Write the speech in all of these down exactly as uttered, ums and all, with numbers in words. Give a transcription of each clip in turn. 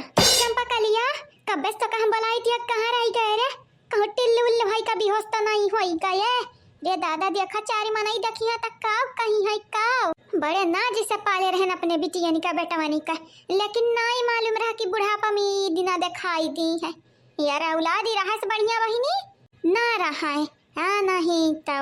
चंपा कलिया, कब्बे से तो कहम बोलाई दिया, कहाँ रह गए रे? कहूँ टिल्लू उल्लू है का बेहोश तो नहीं होई गए? रे दादा, देखा चारी मनई देखी है त काव कहीं है काव। बड़े नाज से पाले रहन अपने बिटियन का बेटवनी का, लेकिन नाई मालूम रहा कि बुढ़ापा में ई दिना दिखाई दी है। यार औलाद ही रहा से बढ़िया बहिनी ना रहा है। हाँ, नहीं तो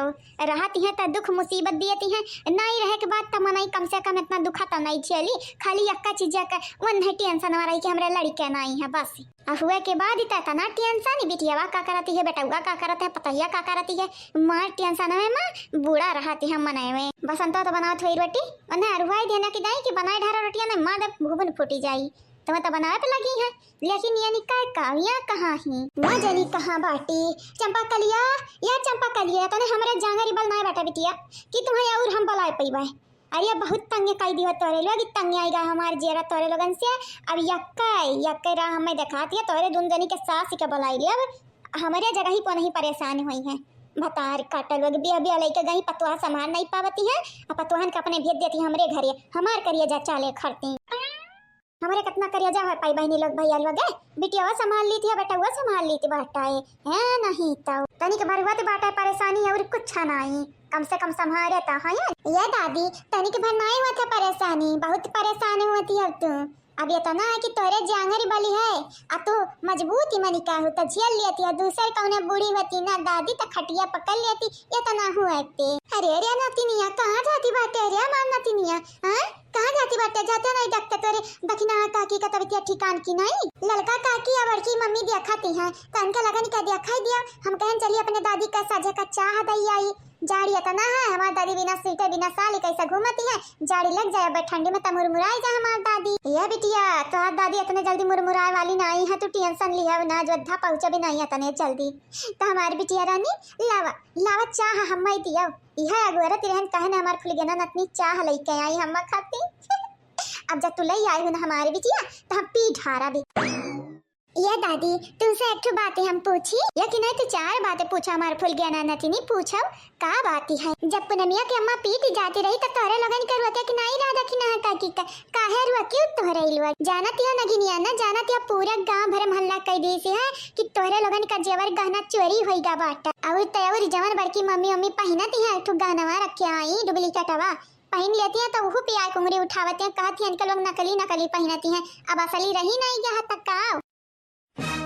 रहती है तो दुख मुसीबत दियती है, नहीं रहे के बाद तो मनई कम से कम इतना दुखा तो नहीं झेली। खाली यक्का चीज का वन है टेंशन वाला कि हमरे लड़के नहीं है बस। अब हुए के बाद ही तो इतना टेंशन ही, बिटियावा का करती है, बेटउआ का करत है, पतहिया का करती है, मार टेंशन में माँ बूढ़ा रहती है मनई में। बसंतो तो बनावत हुई रोटी, उन्हें अरुआई देना कि दाई कि बनाए ढारा रोटियां ने माँ दे भुवन फूटी जाई। तुम्हें तो बनावे पे लगी है, लेकिन यानी का काविया कहाँ ही? ना जानी कहाँ बाटी। चंपा कलिया, या चंपा कलिया, तने हमरे जांगरी बल नाय बाटा बिटिया कि तुम्हें और हम बलाए पइबे। अरे बहुत तंग कई दियो तोरे लोग, तंग आई गा हमार जेरा तोरे लोगन से। अब यक्के यक्के राह हमें दिखाती है, तोरे दुन जनी के सास के बलाई ले। अब हमरे जगह ही पो नहीं परेशान हुई है। भतार काटा लोग बिया बिया लइके गई, पतोहा संभाल नहीं पावती है। अब पतोहन के अपने भेज देती हमरे घरे, हमार करिया जा चाले खरती। हमरे कितना करिया जा है पाई बहनी लोग भैया लोग, ए, बिटियावा संभाल ली थी, बेटउआ संभाल ली थी, बाटा है, है नहीं तो तनिक भरुआ तो बाटा है परेशानी और कुछ नहीं, कम से कम संभाले तो है। ये दादी, तनिक भर नहीं हुआ था परेशानी, बहुत परेशान हुआ थी अब तू। अब ये तो ना है कि तोरे जांगरी बली है, आ तू मजबूत ही मनी का हो तो झेल लेती है, दूसर कौने बूढ़ी होती ना दादी तो खटिया पकड़ लेती, ये तो ना हुआ ते। अरे अरे नतिनिया, कहाँ जाती बाटे रे हमार नतिनिया? हाँ, कहाँ जाती बाटे? जाते नहीं डॉक्टर तोरे दखिना काकी का तबियत ठिकान की नहीं। ललका काकी या बड़की मम्मी देखाती हैं, तो उनका लगन का दिखाई दिया। हम कहन चली अपने दादी का साझे का चाह दई आई। जाड़ी इतना है, हमार दादी बिना स्वेटर बिना साली कैसे घूमती है? जाड़ी लग जाए, अब ठंडी में तो मुरमुराई जा हमार दादी। ये बिटिया, तोहार दादी इतने जल्दी मुरमुराए वाली नहीं है, तू टेंशन लिया ना, अयोध्या पहुँचे भी नहीं इतने जल्दी। तो हमारी बिटिया रानी, लावा, लावा चाह हम्मे दियो। इहे अगोरत रहन, कहे न हमार फुलगेना नतनी चाह लइके आई हम्मा खातिर। अब जब तू लई आई हो ना हमारे बिटिया, तो हम पी ढारा भी। ये दादी, तुमसे एक ठो बातें हम पूछी? या कि नहीं, तू चार बातें पूछा हमार फुलगेना नतनी, पूछो, का बात है? जब पुनमिया के अम्मा पीटी जाती रही, तो तोरे लोगन के रोके कि नहीं रहा दखिना काकी का, काहे रोकी तोहरे लोग? जानत हो नगिनिया ना, जानत हो पूरा गांव भर में हल्ला कई दी सी है कि तोहरे लोगन का जेवर गहना चोरी होई गा बाटा। और तो और जवन बड़की मम्मी, मम्मी पहिनत है, एक ठो गहनवा रखे आई, डुप्लीकेटवा, पहिन लेती है, तो उहू पे आए कुंगरी उठावत है, कहत है, इनके लोग नकली, नकली पहिनती हैं, अब असली रही नहीं गया है तक का?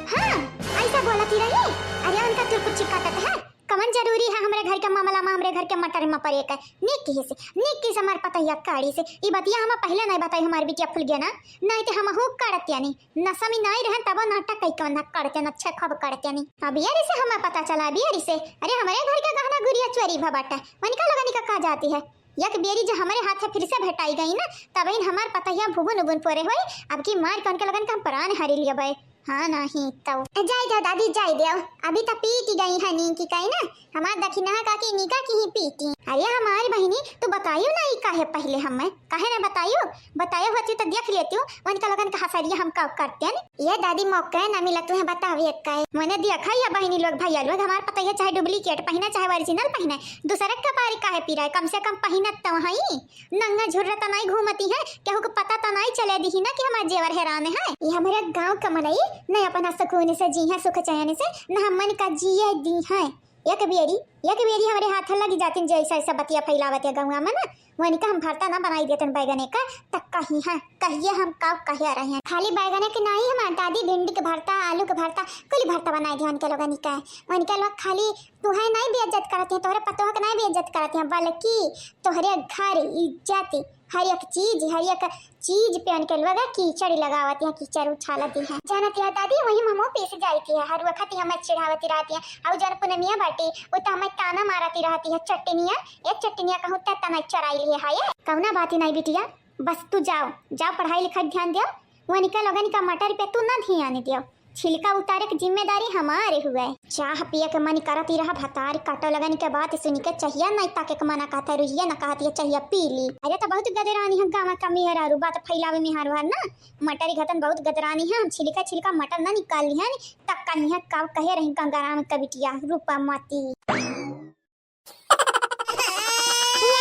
हाँ, ऐसा बोलती रही। अरे, उनका तुरकुच्ची काटत है। कमन जरूरी है हमरे घर के मामला में, हमरे घर के मटर में परे के। नीक किहे से, नीक किहे से हमार पतैया काड़ी से। ई बतिया हम पहले नहीं बताई हमार बिटिया फुलगेना, नहीं तो हमहू काटत यानी। नशा में नहीं रहन तब नाटक कई कवन काटत यानी, अच्छे खब काटत यानी। अब यारी से हमें पता चला, अब यारी से। अरे, हमरे घर के गहना गुरिया चोरी भा बाटे। वनिका लोगनी का का जाती है? एक बेरी जो हमरे हाथे फिर से भेटाई गई ना, तब इन हमार पतहिया भुबुन उबुन पोरे होई। अब की मार के उनके लगन के हम प्राण हरी लियबै। हाँ, नहीं तो। ए, जाए दो दादी, जाए दो। अभी तो पीटी गई है नीकी कहीं ना। हमार दखिना काकी नीका की ही पीटी। अरे हमारी बहिनी, तू बताइयो ना ई काहे पहले हमें? काहे ना बताइयो? बतायो होती तो देख लेती हूँ, उनका लगन के हसरिया हम का करते हैं। ये दादी मौका ना मिला तुम्हें बतावे का। मने देखा या बहिनी लोग, भैया लोग, हमार पतैया चाहे डुप्लीकेट पहिने, चाहे ओरिजिनल पहिने, दूसरे के कपारी काहे पीरा है? कम से कम पहिनत तो हई, नंगा झुर्रा तो नहीं घूमती है, केहू के पता तो नहीं चले दी ना कि हमार जेवर हेरान है। ये हमारे गांव का मनई न अपना सुकून से जी है, सुख चैन से, न हमन का जिए दी है। एक बेरी, एक बेरी हमरे हाथ लगी जातिन, जैसा ऐसा बतिया फैलावत है गौवा में ना, वनिका हम भरता ना बनाई देतन बैगने का, त कही है, कहिए हम का कहे रहे हैं। खाली बैगने के नहीं, हमार दादी भिंडी के भरता, आलू के भरता, कुल भरता बनाई दे उनके लोगन का। उनके लोग खाली तुहे नहीं बेइज्जत करत हैं, तोहरे पतोह के नहीं बेइज्जत करत हैं, बल्कि तोहरे घर, इज्जत, हर एक चीज, हर एक चीज पे उनके लोग कीचड़ लगावत हैं, कीचड़ उछालत हैं। जानत है दादी, वही में हमहू पीस जाती है, हर वक्त ही हमें चिढ़ावती रहती है। और जौन पुनमिया बाटी, वो तो हमें ताना मारती रहती है, चटनिया, ये चटनिया कहूँ त तना चराई लिए है ये। कौना बात ही नहीं बिटिया, बस तू जाओ, जाओ पढ़ाई लिखाई ध्यान दो। वनिका लोगन का मटर पे तू ना ध्यान दियो, छिलका उतारे के जिम्मेदारी हमारे हुए। चाह पिए के मन करत ही रहा, भतार काटो लगन के बात सुन के चाहिया नहीं ताके के मना कहता है, रुझिया ना कहती है चाहिया पी ली। अरे तो बहुत गदरानी है गाँव का मेहरारू, बात फैलावे में हार हार ना। मटर घतन बहुत गदरानी है, हम छिलका छिलका मटर ना निकाल ली है, तब कहीं है का कहे रही गंगाराम का बिटिया रूपा मती। ए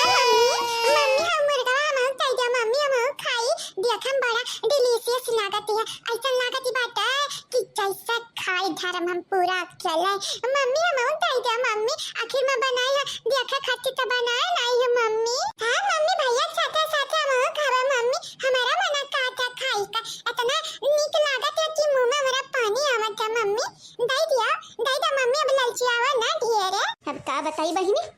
मम्मी, मम्मी, हम मुर्गा हम खाई दे, मम्मी, हम खाई। देखम बड़ा delicious लागत है, ऐसा लागत ही बाटे कि जैसा खाए धरम हम पूरा चले। मम्मी, हम दे दे मम्मी, आखिर में बनाई है, देखे खातिर तो बनाए नहीं है मम्मी। हाँ मम्मी, भैया साथे साथे हम खाबे मम्मी, हमारा मना का था खाई का, इतना नीक लागत है कि मुंह में हमारा पानी आवत है मम्मी। दे दिया, दे दे मम्मी, अब ललचियावा ना ढेरे। अब का बताई बहिनी,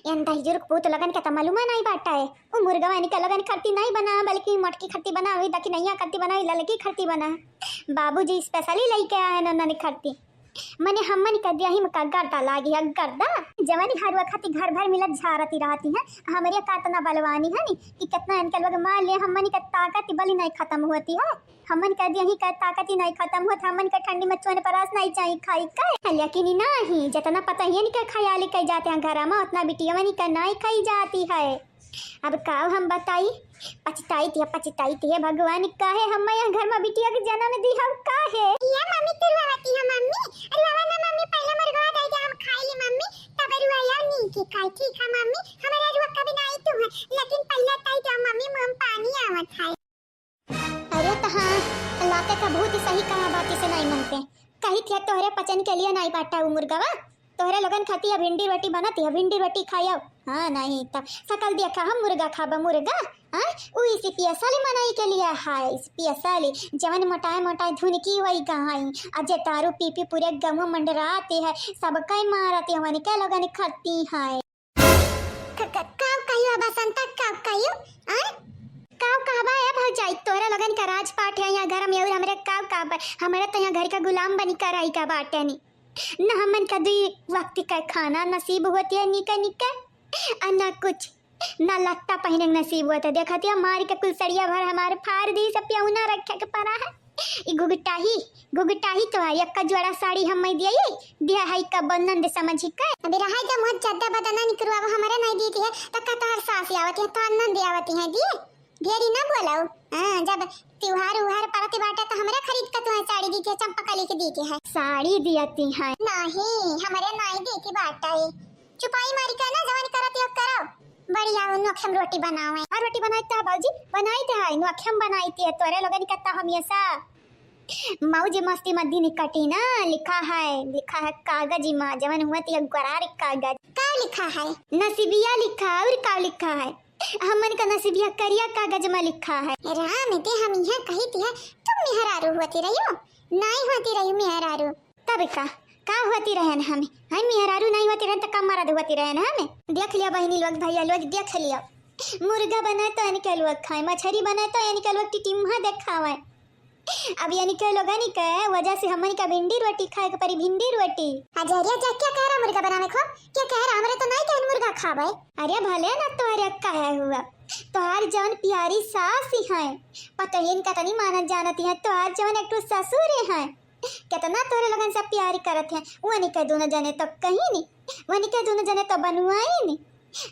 एन दहिजुर पूत लगन के त मालूम नहीं बाटा है। उ मुर्गवा इनके लगन खरती नहीं बना, बल्कि मोटकी खरती बना हुई, दखिनैया खरती बना हुई, ललकी खरती बना। बाबूजी specially लेके आए न उन्होंने खरती। मने हमन के देही में का गर्दा लागी है, गर्दा। जवानी हरुआ खाती घर भर मिलत झारती रहती है। हमरे का इतना बलवानी है नी कि कितना इनके लोग मार ले, हमन के ताकत बली नहीं खत्म होती है। हमन के देही का ताकत ही नहीं खत्म होत, हमन के ठंडी में चोन परास नहीं चाही खाई का। लेकिन ई नहीं, जितना पता ही इनके ख्याल कई जाते हैं घर में, उतना बिटियवन के नहीं खाई जाती है। अब काव हम बताई, पछताई थी, पछताई थी, भगवान काहे हम यहाँ घर में बिटिया के जन्म दी हम काहे? ये मम्मी तू रोवती है मम्मी, रोवा ना मम्मी, पहले मुर्गा दे दे हम खाई ली मम्मी, तब रुआ या नी की खाई, ठीक है मम्मी, हमारा रुआ कभी नहीं तू है, लेकिन पहले ताई दे मम्मी, मुंह में पानी आवत है। अरे त हाँ, लाते का बहुत ही सही कहा, बात से नहीं मनते। कही थे तोहरे पचन के लिए नहीं बाटा उ मुर्गवा। तोहरे लोगन खाती है भिंडी रोटी बनती है, भिंडी रोटी खायो। हाँ नहीं तब सकल देखा हम मुर्गा खाबा मुर्गा। हाँ, उ इसी पियसाली मनई के लिए है, इस पियसाली जवन मोटाए मोटाए धुन की वही गहाई। अजे दारू पी पी पूरे गम मंडराती है, सब कई मारती है, वनिके लोगन खाती है। क-, क-, काव कहियो बसंता, काव कहियो? आय? काव कहबा ए भौजाई, तोहरा लोगन का राजपाट है यहाँ घर में और हमरे काव कहबा? हमरे तो यहाँ घर का गुलाम बनी कर आई का बाटे नी। न हमन का दुई वक्त का खाना नसीब होती है निके निके, और न कुछ, न लत्ता पहने के नसीब होता। देखा तिया मार के कुल सड़िया भर हमारे फाड़ दी, सब पियौना रखे के पड़ा है। ई घुघटाही, घुघटाही तो है, एक्का जोड़ा साड़ी हम मैं दिया, ये दिया है का बंधन दे समझी के। अबे रहा जा, मुँह चद्दा बदना निकरुआ, वो हमारे नहीं दी थी है, तो का तोहर सास आवती है, तोहर नंद आवती है, दिए? ढेरी ना बोलाओ। हाँ, जब त्योहार उहार परत बाटे तो हमरा खरीद के तुम्हें साड़ी दी थी, चंपा कली के दी थी है। साड़ी दियती है। नहीं, हमारे नहीं दी थी बाटे। चुपाई मारी के ना जवानी करत हो करो। बढ़िया हो, नोखम रोटी बनावे। और रोटी बनाई तो है बाबूजी, बनाई तो है, नोखम बनाई थी है, तोरे लोगन के तो हमेशा मौज मस्ती में दिन कटी ना। लिखा है, लिखा है कागज में, जवन हुआ थी गोरार कागज। का लिखा है? नसीबिया लिखा है, और का लिखा है? हमन का नसीबिया करिया कागज में लिखा है। राम दे, हम यहाँ कही थी है, तुम मेहरारू होती रही हो, नहीं होती रही मेहरारू। तब का, का होती रहन हमें? हम मेहरारू नहीं होती रहन तो का मरद होती रहन हमें? देख लिया बहिनी लोग, भैया लोग, देख लिया। मुर्गा बनाए तो इनके लोग खाए, मछरी बनाए तो इनके लोग टिटिम्हा देखावे। अब इनके लोगन के वजह से हमन का भिंडी रोटी खाए के पड़ी, भिंडी रोटी। अजहरिया जा, क्या कह रहा मुर्गा बनावे को? क्या कह रहा? हमरे तो नहीं कहन मुर्गा खावे। अरे भले ना तोहरे कहे हुआ, तोहार जवन प्यारी सास ही हैं, पतोहियन का तनी मानत जानती हैं, तोहार जवन एक ठो ससुर हैं, कितना तोहरे लोगन से प्यार करत हैं। वनिके दोनों जने तो कहीं नहीं, वनिके दोनों जने तो बनवाई नहीं।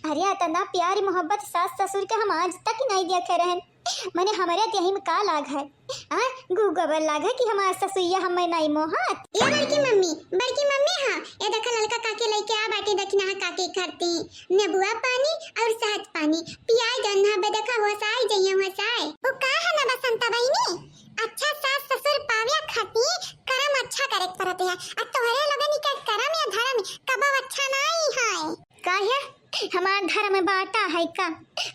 अरे इतना प्यार मोहब्बत सास ससुर के हम आज तक नहीं देखे रहन। मने हमरे देही में का लाग है? आ, गू गोबर लाग है कि हमार ससुइया हमें नहीं मोहत। ए बड़की मम्मी, बड़की मम्मी, हाँ, ए देखा ललका काकी लइके आ बाटी, दखिनहा काकी खरती। नेबुआ पानी और शहद पानी पियाई दो ना, बे देखा होसाई जइया होसाई। वो का है ना बसंता बहिनी, अच्छा सास ससुर पावे खातिर करम अच्छा करे के पड़त है। आ तोहरे लोगन के करम या धर्म कबो अच्छा नहीं है। काहे? हमार धर्म बाटा है का?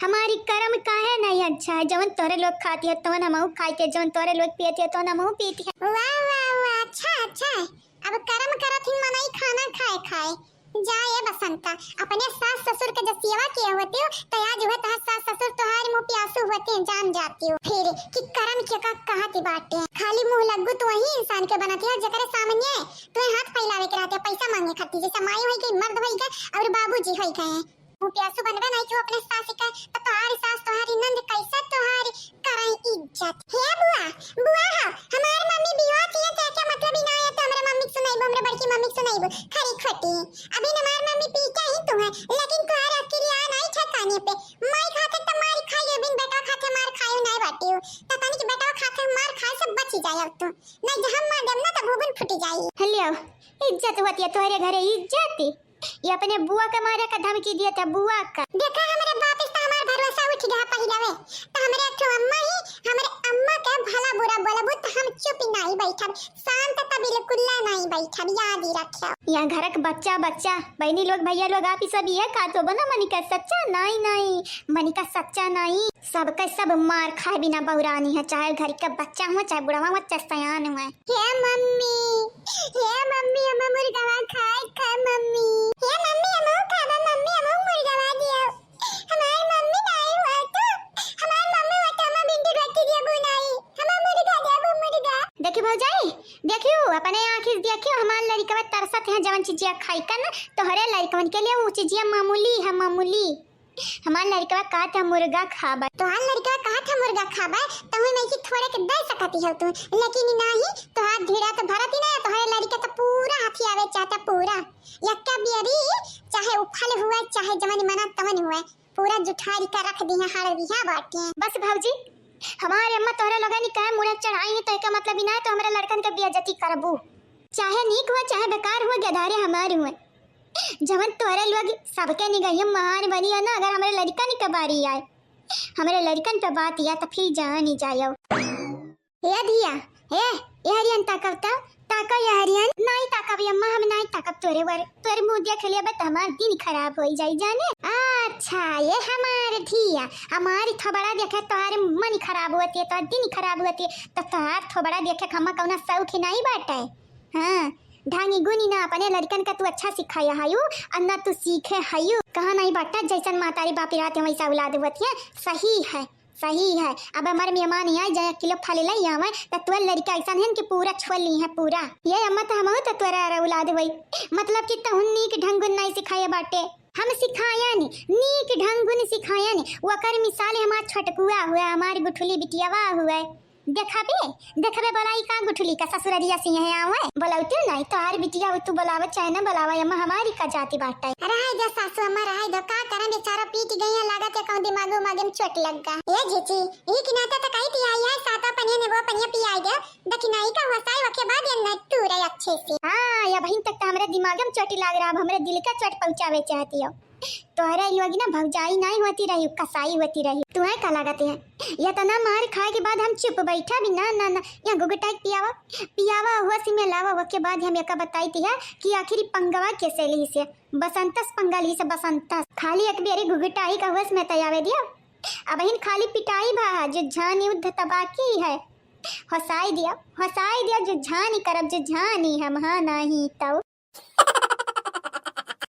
हमारी करम काहे नहीं अच्छा है? जवन तोहरे लोग खाती है तवन हमहू खाई के, जवन तोहरे लोग पियती है तवन हमहू पीती है। वाह वाह वाह, अच्छा अच्छा। अब करम करत ही मनई खाना खाए खाए। जा ए बसंता, अपने सास ससुर के जब सेवा किए होती हो तो आज हुआ तोहार सास ससुर तोहार मुंह प्यासू होते हैं, जान जाती हो। फिर कि करम के का कहत बाटे, खाली मुंह लग्गू तो वही इंसान के बनत है जेकरे सामने तुम्हें हाथ फैलावे के रहते, पैसा मांगे खातिर, जैसे माई होई गई, मर्द होई गए और बाबूजी होई गए। मुंह प्यासू बनबे नहीं क्यों अपने सास के, तो तोहार सास तोहारी नंद कैसे तोहार करई इज्जत। हे बुआ, बुआ हो, हमार मम्मी बियाह किए थे, क्या मतलब ही ना है तो हमरे मम्मी के सुनाइबो, हमरे बड़की मम्मी के सुनाइबो, खरी खोटी। अभी हमार मम्मी पी के ही तू है, लेकिन तोहार अकेली आ नहीं ठिकाने पे। माई खाते तो मार खाइयो, बिन बेटा खाते मार खाइयो नहीं बाटियो। तो तनिक बेटा खाते मार खाए से बची जाए अब तू। नहीं जब हम मार देम ना तो भूगुन फूटी जाई। हेलो, इज्जत होती है तोहरे घरे, इज्जत। ये अपने बुआ के मारे का धमकी दिए थे, बुआ का। देखा, हमरे बाप से तो हमार भरोसा उठ गया पहिले वे। तो हमरे एक ठो अम्मा ही, हम बैठब, शाम तक बिल्कुल नाई बैठब, याद ही रखियो। यहाँ घरक बच्चा, बच्चा, बहिनी लोग, भैया लोग, आप ही सब ये खात हो बना, मनिका सच्चा नाई, नाई, मनिका सच्चा नाई। सबके सब मार खाए बिना बौरानी है, चाहे घर के बच्चा हुआ, चाहे बुढ़वा हुआ, चाहे सयान हुआ। हे मम्मी, हे मम्मी, हम मुर्गवा खाए खा मम्मी। हे मम्मी, हम खाबा मम्मी, हम मुर्गवा दियो। हमार मम्मी नाई हुआ तो, हमार मम्मी हुआ तो हम बिंदु रोटी दियो बुनाई। हम मुर्गा दियो मुर्गा। देखियो भौजाई, देखियो, अपने आँखी से देखियो, हमार लड़िकवा तरसत है जवन चीजिया खाई का ना, तोहरे लड़िकवन के लिए वो चीजिया मामूली है, मामूली। हमार लड़िकवा कहत है मुर्गा खाबे। तोहार लड़िकवा कहत है मुर्गा खाबे, तहु नहीं कि थोड़े के दे सकती हो तू, लेकिन नहीं, तोहार ढीड़ा तो भरत ही ना, तोहरे लड़िका तो पूरा हाथी आवे चाहता, पूरा। यक्का बियरी, चाहे उफल हुआ, चाहे जवन मना तवन हुआ, पूरा जुठारी का रख दिया, हाड़ दिया बाटे। बस भौजी, हमारे अम्मा तोहरे लोगन ही कहे मुर्गा चढ़ाई है, तो एका मतलब ही ना है तो हमरे लड़कन के बेइज्जती करबू। चाहे नीक हुआ, चाहे बेकार हुआ, गधारे हमारे हुए। जवन तोहरे लोग सबके निगहिया महान बनी है ना, अगर हमरे लड़कन के बारी आए, हमरे लड़कन पे बात या तो फिर जान ही जायो। हे धिया, हे, ए हरियन ताकब त, ताको ए हरियन। नाई ताकब अम्मा, हम नाई ताकब तोरे वर, तोरे मुँह देख लेबे त हमार दिन खराब होई जाई जाने। अच्छा, ए हमार धिया, हमारी थोबड़ा देखे तोहार मन खराब होती है, तोहार दिन खराब होती है, तो तोहार थोबड़ा देखे हमा कौना शौक ही नाई बाटे। हाँ, ढांगी गुनी ना अपने लड़कन का तू अच्छा सिखाया हयू, और ना तू सीखे हयू। कहा नाई बाटा, जैसन मातारी बापी रहते वैसा औलाद होती है। सही है, सही है। अब हमार मेहमान यहाँ जाए किलो फल ले आवे, त तोर लड़का ऐसा है कि पूरा छोल ली है पूरा। ए अम्मा, त हमहू त तोरा औलाद होई, मतलब कि तहु नीक ढंग नाई सिखाए बाटे। हम सिखाया नी, नीक ढंग सिखाया नी। ओकर मिसाल हमार छोटकुआ हुआ, हमार गुठुली बिटियावा हुआ। देखबे, देखबे, बोलाई का गुठुली का ससुररिया से यहाँ आवे? बोलौती नहीं, तोहार बिटिया हो, तू बोलावे चाहे ना बोलावे, अम्मा हमारी का जाति बाटे। रहे दो सासू अम्मा, रहे दो, का करम, बेचारा पीट गई है, लागत है कहूँ दिमाग उमाग में चोट लग गा। ए जीजी, ई किनाता तो कही थी आई है, सातों पनिया नेबो पनिया पियाई दे, दखिनाई का होसाई वके बाद ये न टूरे अच्छे से। हाँ, या बहिन तक तो हमरे दिमाग में चोट लाग रहा, अब हमरे दिल का चोट पहुँचावे चाहती हो। तोहरे लोग ना भौजाई नाई होती रही, कसाई होती रही। तुम्हें का लागत है, इतना मार खाए के बाद हम चुप बैठा भी ना, ना, ना, यहाँ घुघुटाई पियावा, पियावा होश में लावा, ओके बाद हम एका बताई थी है कि आखिर ई पंगवा कैसे ली से, बसंतस पंगा ली से, बसंतस। खाली एक बेरी घुघुटाई का होश में तयावे दिया, अब हिन खाली पिटाई भा है, जो जान युद्ध तबाकी है। होसाई दिया, होसाई दिया, जो जानी करब, जो जानी हम, हाँ, नाही तौ।